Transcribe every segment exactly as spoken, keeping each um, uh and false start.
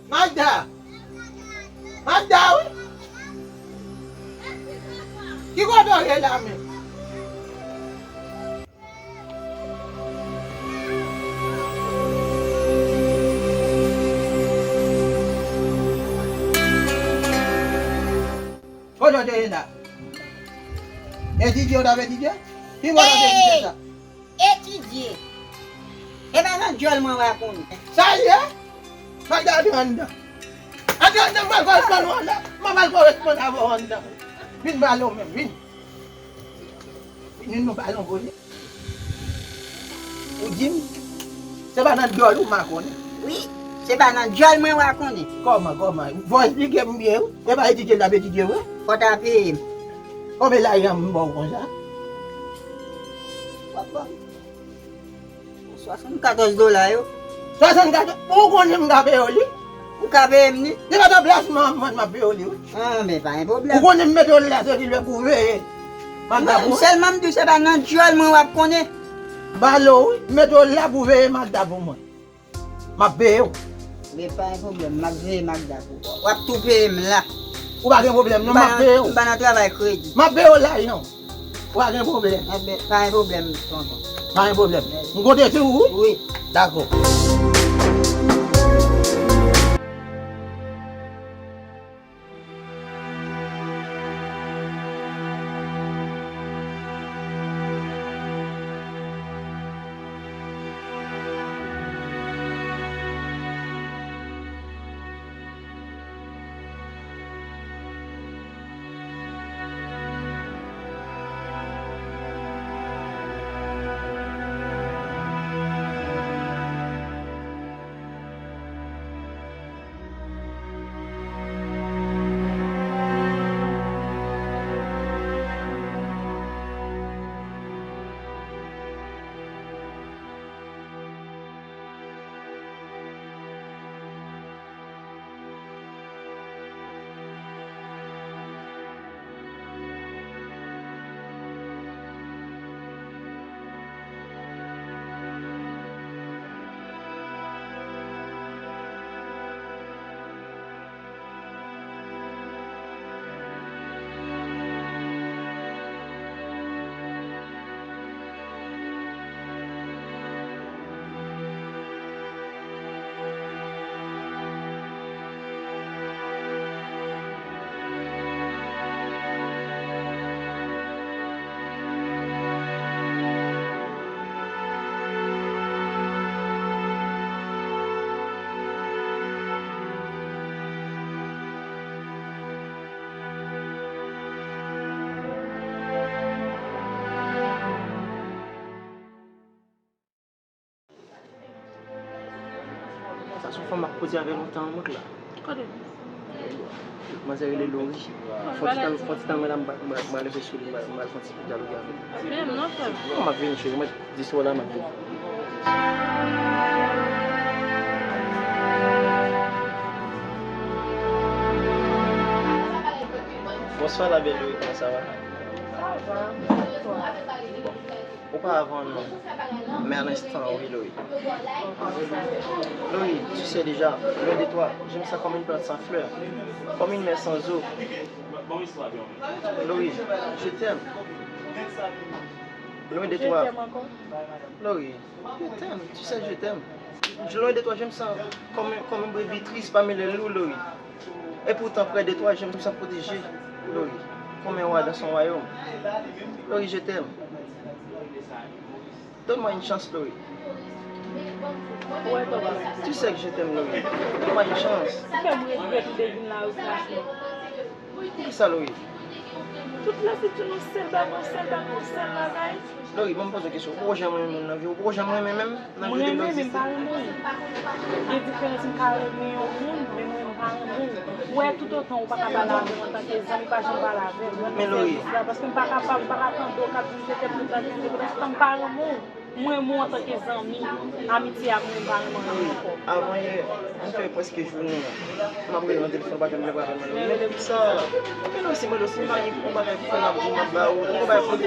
Magda! Magda, wi! Ki kote w ye la menm? Kote w te ye la? Etidye w t ap etidye? Ki kote w te etidye sa? Etidye. E pa nan djòl mwen w a konnen. Sa l ye? Magda, antre anndan. Antre anndan, m pral koresponn ou anndan. M pral koresponn avè w anndan. Vin pale w menm, vin. Vin nou pale yon koze. Ou di m, se pa nan djòl ou m a konnen. Wi, se pa nan djòl mwen w a konnen. Kòman, kòman? Fò w esplike m byen, wi. E pa etidye l t ap etidye, wi. Fò w ta peye m. Konbyen lajan m ba w konsa? W ap ban m. Swasannkatòz dola yo. Swasannkatòz, ou konnen m ka peye w li? Ou ka peye m li? Se pa nan plas m ap vann m ap peye w li, wi. Ah, men pa gen pwoblèm. Ou konnen m mete w la se kilè pou veye Magda pou mwen. Sèlman m di w se pa nan djòl mwen w ap konnen. Balo, wi, m mete w la pou veye Magda pou mwen. M ap peye w. Men pa gen pwoblèm, m ap veye Magda pou ou. W ap tou peye m la. Ou pa gen pwoblèm, non, m ap peye w. M pa nan travay kredi. M ap peye w lajan w. Pa gen pwoblèm. Enben, pa gen pwoblèm, tonton. Pa gen pwoblèm. Mèsi. M konte sou ou, wi? Wi. Dakò. Sa se yon fanm m ap koze avè l lontan an, montre la. Kote? Manzè rele Lori. Fon ti tan, fon ti tan mwen la, m pral, m pral, m pral leve sou li, m pral, m pral fon ti dyaloge avè l. Apre m non, frè m. Non, m ap vini, cheri, mwen di sou la, m ap vini. Bonswa, la belle Lori, comment ça va? Ça va, et toi? Bon, oparavan, non. Mais à l'instant, oui, Lori. Lori, tu sais déjà, loin de toi, je me sens comme une plante sans fleur, comme une mer sans eau. Lori, je t'aime. Loin de toi. Je t'aime encore. Lori, je t'aime. Tu sais que je t'aime. Loin de toi, je me sens comme, comme une brebis triste parmi les loups, Lori. Et pourtant, près de toi, je me sens protégé, Lori, comme un roi dans son royaume. Lori, je t'aime. Donne-moi une chance, Lori. Ou wè, tonton. Tu sais que je t'aime, Lori. Donne-moi une chance. Ou fè m regrèt m te vin la wi, franchman. Poukisa, Lori? Tout lè se toujou sèl bagay, sèl bagay, sèl bagay. Lori, ban m poze w kesyon. Ou poko janm renmen moun nan vi w? Ou poko janm renmen menm nan vi w? M renmen, men m pa renmen. Gen diferans, m ka renmen yon moun, men mwen m pa renmen w. Ou wè, toutotan ou pa ka pale avè m antanke zanmi, pa janm pale avè m. Mwen nan sèvis la, paske m pa kapab, m pa ka tande w k ap di m se tèt mwen, tèt mwen, tèt mwen, paske m pa renmen w. Mwen renmen w antanke zanmi, amitye a mwen, m pa renmen anyen ankò. Avan yè, m fè prèske jounen an. M ap rele nan telefòn, ou pa janm leve avè mwen. Rele m sa. Mwen rele w si, mwen rele w si, m pa gen yon bagay pou fè, m ap di, m ap ba ou. M gon bagay pou fè.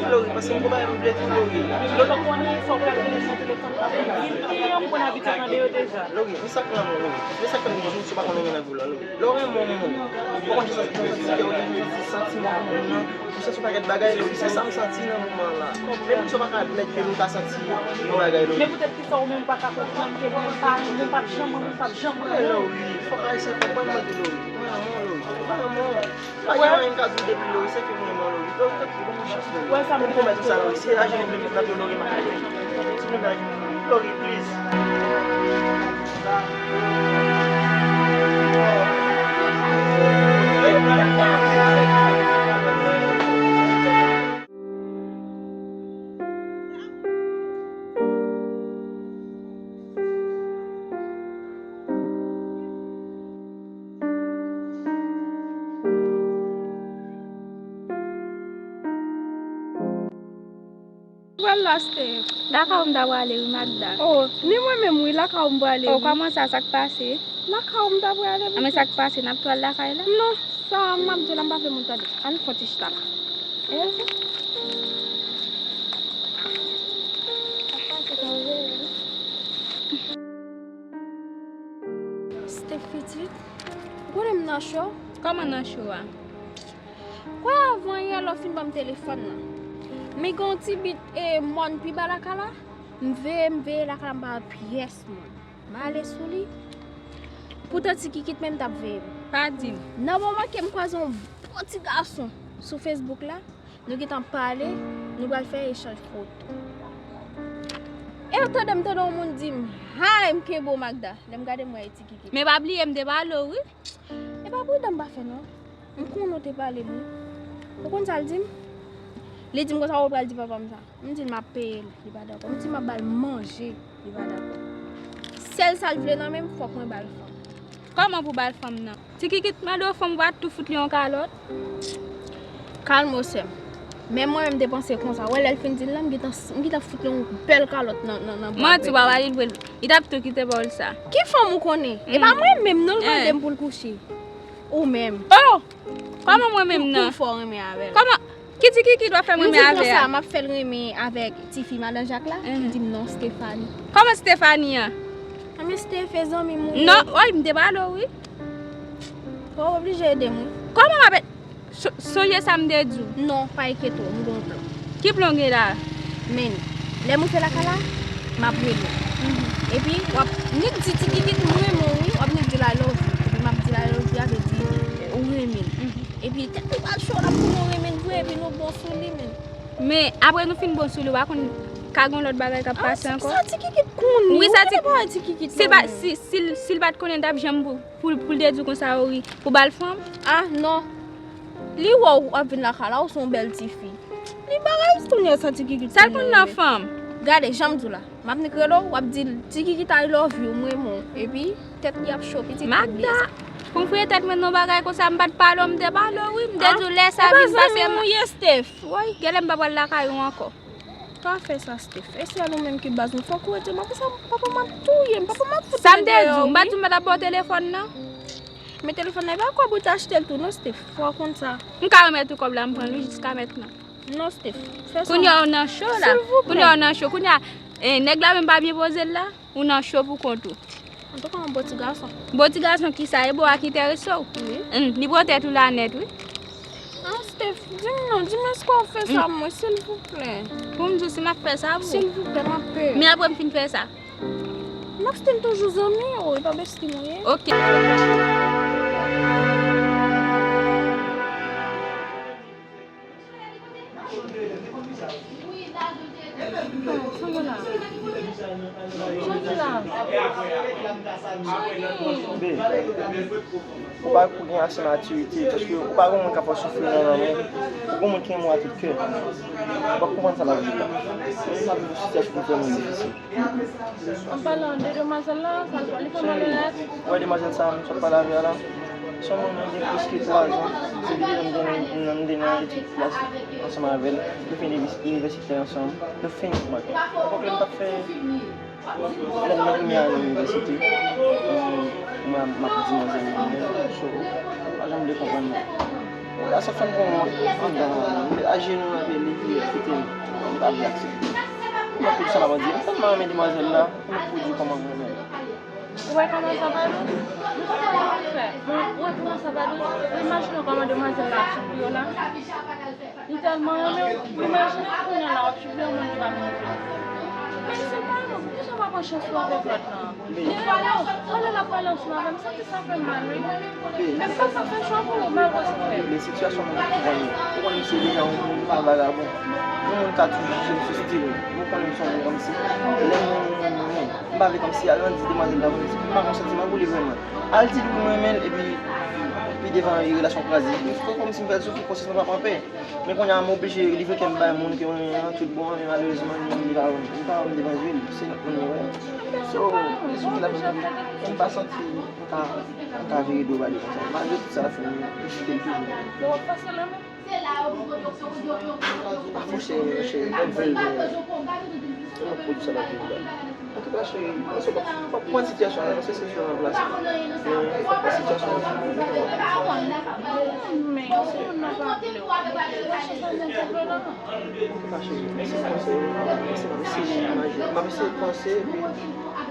Lori, paske m gon bagay m vle di Lori. Lori. Ou konnen, fò w pral rele sou telefòn, m ap di, m konnen abitye tande yo deja. Lori, men sa k lanmou, Lori. Men sa k fè m di w, si w pa konnen gen nan vi w la, Lori. Lè w renmen yon moun, ou konn jan santi kè w, ou santi santiman pou moun nan, ou santi yon pakèt bagay, Lori. Se sa m santi nan moman la. Menm si w pa ka admèt ke nou ka santi yon bagay, Lori. Men poutèt ki sa ou menm ou pa ka konprann ke mwen pa, mwen p ap janm, mwen p ap janm renmen w? Lori, fòk w eseye konprann mwen tou, Lori. Mwen renmen w, Lori. Mwen renmen w. Pa gen anyen m ka di w depi Lori, se ke mwen renmen w, Lori. Lori, tanpri, ban m yon chans, Lori. Wè sa m pran pou sa, Lori. Si se aje m vle met nan do Lori, m a fè. Si nou pa gen Lori, please. Pral la, Steph. Lakay ou m ta prale, wi, Magda. Oh, ni mwen menm, wi, lakay ou m prale, wi. Oh, kòman sa, sa k pase? Lakay ou m ta prale, wi. A, men sa k pase, n ap tou al lakay la? Non, sa m ap di w la, m pa vle moun tande. Ann fè yon ti chita la. Eh? Sa k pase, sa w vle? Steph pitit, ou konnen m nan cho? Kòman nan cho a? Kwè avan yè lè w fin ban m telefòn nan. Men gen yon ti bit e mòn pi ba lakay la. M veye, m veye lakay la, m pa wè pyès moun. M ale sou li. Poutan ti kikit menm t ap veye m. Pa di m. Nan moman ke m kwaze yon bon ti gason sou Facebook la, nou gentan pale, nou pral fè echanj foto. E w tande m tande yon moun di m, "Hay, m kenbe w, Magda." Lè m gade m wè e ti kikit. Men pa bliye m te pale w, wi. E pa pridan m pa fè non. M konnen w te pale m wi. Ou konn sa l di m? Li di m konsa ou pral di papa m sa. M di l m ap peye l, li pa dakò. M di m ap ba l manje, li pa dakò. Sèl sa l vle nan men m, fòk mwen ba l fanm. Kòman pou ba l fanm nan? Ti kikit mande w fanm ou pa tou fout li yon kalòt? Kalme w sè m. Men mwen menm m te panse konsa. Wè lè l fin di l lan, m gentan, m gentan fout li yon bèl kalòt nan, nan, nan bra. Manti w pa pale l vre. Li ta pito kite pawòl sa. Ki fanm ou konnen? E pa mwen menm non l mande m pou l kouche. Ou menm. Oh! Kòman mwen menm nan? Pou, pou fò renmen avè l. Kòman? Ki ti kikit w ap fè m renmen avè a? M di konsa, m ap fè l renmen avèk tifi madan Jak la. Li di m non, Stefani. Kòman Stefani an? Anben Stef e zanmi m wi. Non, woy, m te pale w wi. Ou oblije ede m wi. Kòman m ap So-, sonje sa m te di w? Non, pa enkyete w, m gen yon plan. Ki plan w gen la? Men, lè m rive lakay la, m ap rele w. Epi, w ap nik di ti kikit m renmen w wi, w ap nik di l I love you. Epi m ap di l I love you a vle di ou renmen l. Epi tèt nou pral cho, l ap konnen w renmen l vre, epi nou bon sou li, men. Men, apre nou fin bon sou li, w pa konn ka gen lòt bagay k ap pase ankò? Sa ti kikit konnen, wi, sa ti kikit konnen. Si, si, si l pa t konnen, l t ap janm pou, pou, pou l te di w konsa, wi, pou ba l fanm? Ah, non. Li wè w ap vin lakay la, ou se yon bèl tifi. Li bagay kounye a sa ti kikit. Sa l konn nan fanm? Gade, jan m di w la. M ap nik rele w, w ap di l, ti kikit I love you, m renmen w. Epi, tèt li ap cho, pitit li blese. Magda, pou m fouye tèt mwen nan bagay konsa, m pa t pale w, m te pale w, wi. M te di w lè sa vin pase m. Ou ye, Steph. Woy, genlè m pa pral lakay ou ankò. Pa fè sa, Steph. E sèl ou menm ki baz mwen. Fòk ou ede mwen. Pou sa, papa m ap touye m. Papa m ap fout mwen deyò wi. Sa m te di w, m pa t di w m pa t ap ba w telefòn nan? Men telefòn nan, e pa kòb ou te achte l tou non, Steph. Fò w konn sa. M ka remèt ou kòb la, m pran l wi, jiska mentnan. Non, Steph. Fè sa. Kounye a ou nan cho la. Silvouplè. Kounye a ou nan cho. Kounye a, eh, nèg la menm pa byen poze l la. Ou nan cho pou kont ou. Antouka, yon bon ti gason. Bon ti gason kisa? E bo a ki enterese w? Wi. Hum, li pran tèt ou la nèt, wi. Ah, Steph, di m non, di m èske w ap fè sa pou mwen, silvouplè? Pou m di w si m ap fè sa pou ou? Silvouplè, m ap peye. Men apre m fin fè sa? N ap still toujou zanmi, oh, e pa besti mwen ye. Ok. Jodi la. Jodi. Be, ou pa pou gen ase matirite, paske ou pa gen moun k ap fè w soufri nan lanmou, ou gen moun ki renmen w a tout kè. Ou p ap konprann sa l ap viv la. Ou ap viv yon sitiyasyon ki vrèman difisil. An palan de demwazèl la, sa l fè, li fè mal anlè. Ou wè demwazèl sa a, m sot pale avè l la. Se yon moun mwen gen plis ke twa zan. Se depi lè m te nan, m te nan etid klas ansanm avè l. Nou fin inivèsite ansanm. Nou fin, mwen, konprann m t ap fè. Lè m nan premye ane inivèsite, mwen, m ap di manzè m, so, ou pa janm vle konprann mwen. Sa fè m gen yon andan, m ajenou antre li, li kite m. M pa vle aksepte. Mwen, tout sa m ap di, m tèlman renmen demwazèl la, m ap pou di kòman m renmen l. Ou wè kòman sa pa dous? M pa konn kòman fè. Ou wè kòman sa pa dous? Imajine w kòman demwazèl la ap soufri yo la. Li tèlman renmen w, imajine w kounye a la w ap soufri yon moun ki pa konn w. Men se pa nou, poukisa w pa pran chans ou avèk lòt lan? Li renmen w, anlè l ap pale ansanm avè m, m santi sa fè m mal, wi. Men m pa ka fè chwa pou ou, malgre w soufè. Men sitiyasyon mwen, ou konn, ou konn se deja yon moun pa vagabon. Yon moun ka toujou jije m sou stil mwen. Ou konnen m se yon moun kòmsi. Lè m renmen yon moun, m pa vle kòmsi al nan di demwazèl la, m pa gon santiman pou li vrèman. Al di li ou renmen l, epi pi devan relasyon kraze. Fò kòmsi m fè l soufri, konsyans mwen p ap anpè. Men kounye a m oblije livre kè m bay moun ke mwen renmen an tout bon an, men malerezman li, li pa wè m, li pa wè m devan zye l, se lòt moun li wè. So, li sou la, men m pa santi m ka, m ka vire do ba li konsa. Malgre tout sa l ap fè m, m kite l toujou. Ah, monchè, monchè, bèl, bèl, bèl. Yon lòt pwodui sa l ap viv la. Antouka, cheri, panse w p ap, p ap pran sitiyasyon an, se sitiyasyon an plas. Men, fò w pran sitiyasyon an. Men, si moun nan pa vle w, pa chita nan ti plen nan. Antouka, cheri, mèsi pou konsèy yo. Mèsi, m ap eseye imajine, m ap eseye panse, epi pou m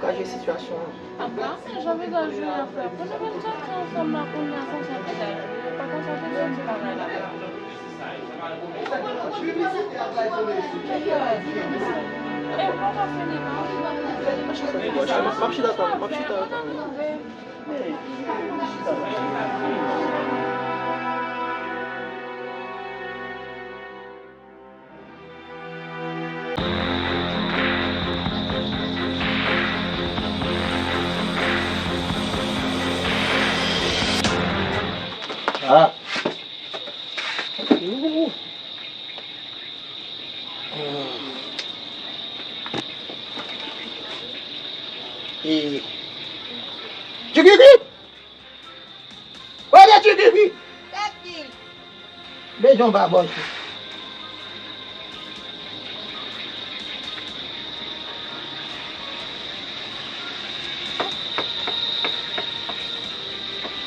ka jere sitiyasyon an. Apa, men jan vizaj ou ye a, frè. Pou nou vin soti ansanm la kounye a konsa vizaj ou ye, pa konsa vin soti bagay la. E pa ka fini non. M ap chita tann, m ap chita tann. Ah. Ouh. Eh. Tchikipi! Oye, Tchikipi! Sa k di? Bezwen w pa bòs ou.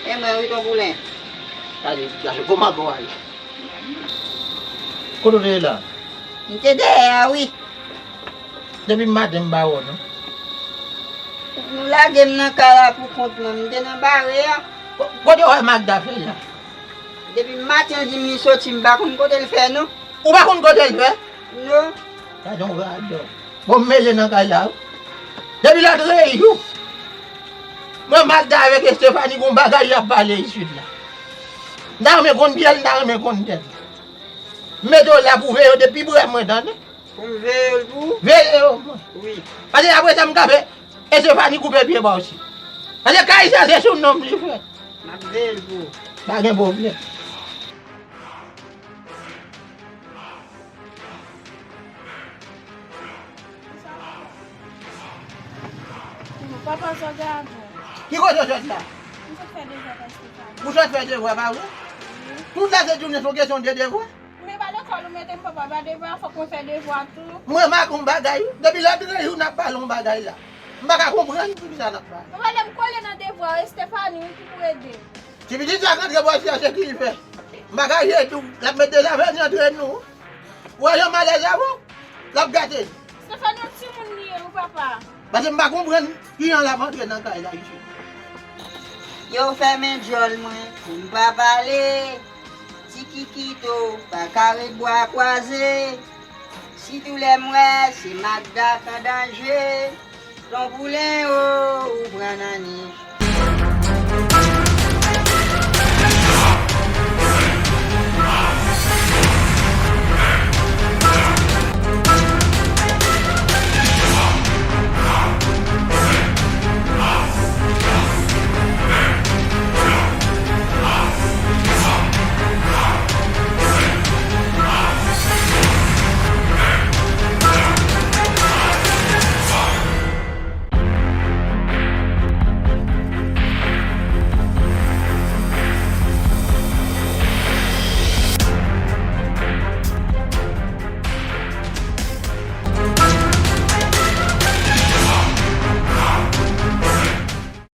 E mwen wi, Ton Poulen. Gade, gade kòman bon al. Kote w te ye la? M te dèyè a wi. Depi maten m pa wè w non. Nou lage m nan kay la pou kont mwen, m te nan bare a. Ko-, kote w wè Magda fè la? Depi maten l di m li soti, m pa konn kote l fè non. Ou pa konn kote l fè? Non. Gade yon radòt. Bon, m mele nan kay la wi. Depi lòt jou, mwen Magda avèk Estefani gon bagay y ap pale isit la. M ta renmen konn pye l, m ta renmen konn tèt li. M mete w la pou veye yo depi brè mwen, tande? Pou m veye l pou ou? Veye yo, mwen. Wi. Paske apre sa, m ka fè Estefani koupe pye pa w osi. Paske kay sa, se sou non m li fèt. M ap veye l pou ou. Pa gen pwoblèm. Papa, sa gade. Ki kote w sot la? M sot fè devwa pa Estefani. Ou sot fè devwa pa ou? Wi. Tout la se jounen se yon kesyon de devwa? Men pa lekòl ou mete m, papa, pa devwa, fòk mwen fè devwa tou. Mwen make yon bagay, depi lòt jou n ap pale yon bagay la. M pa ka konprann poukisa n ap pale. Papa, lè m kole nan devwa, Estefani wi ki pou ede m. Ti pitit sa k antre bò chèche ki l fè. M pa ka jwe tou, l ap met dezafè nan tren nou. Ou wè jan m alèz avè w? L ap gate. Estefani, yon timoun li ye wi, papa. Paske m pa konprann kijan l ap antre nan kay la isit. Yo fèmen djòl mwen pou m pa pale. Ti Kikito pa ka ret bra kwaze. Sitou lè m wè se Magda k an danje. Ton Poulen o, ou pran nan nich.